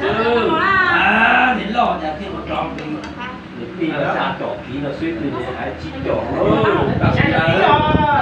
xwb. Niam loj cas thiaj mus rov pem, niam tij los xa caum kiv los xwb, twb hais tsis caum lawm.